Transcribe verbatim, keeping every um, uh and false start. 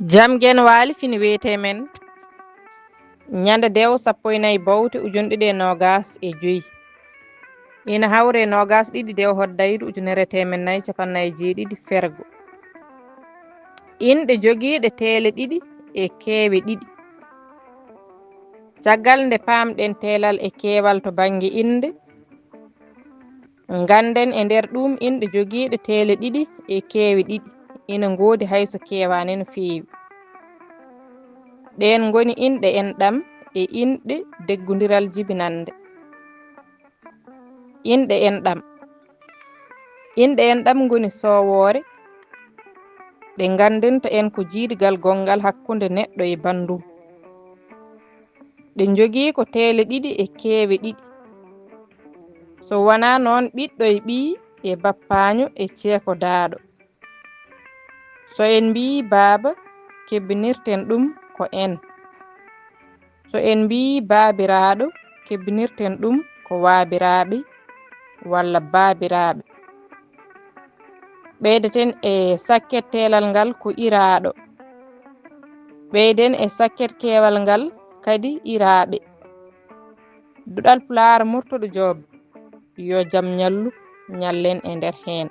Jam Genwaali fini wiyetee men ñande dew sappo e nayi bowte ujunɗiɗi e noogas e joy. Ina hawre noogas ɗiɗi dew hoddayru ujunere teemen nayi capannay jeeɗiɗi fergo. Inɗe jogiiɗe teele ɗiɗi e keewe ɗiɗi. Caggal nde paamɗen teelal e keewal to bannge innde, ngannden e nder ɗum inɗe jogiiɗe teele ɗiɗi e keewe ɗiɗi ina ngoodi hay so keewaani no feewi. Ɗeen ngoni inɗe enɗam e inɗe deggondiral jibinannde. Inɗe enɗam. Inɗe enɗam ngoni soowoore ɗe nganndinta en ko jiidigal gonngal hakkunde neɗɗo e banndum. Ɗe njogii ko teele ɗiɗi e keewe ɗiɗi. So wonaa noon, ɓiɗɗo e ɓiy e bappaaño e ceekodaaɗo. So en mbiyii baaba, kebbinirten ɗum ko en. So en mbiyii baabiraaɗo, kebbinirten ɗum ko waabiraaɓe walla baabiraaɓe. Ɓeydeten e sakket teelal ngal ko iraaɗo. Ɓeyden e sakket keewal ngal kadi iraaɓe. Duɗal Pulaar Murtuɗo Joob, yo jam ñallu, ñallen e nder heen.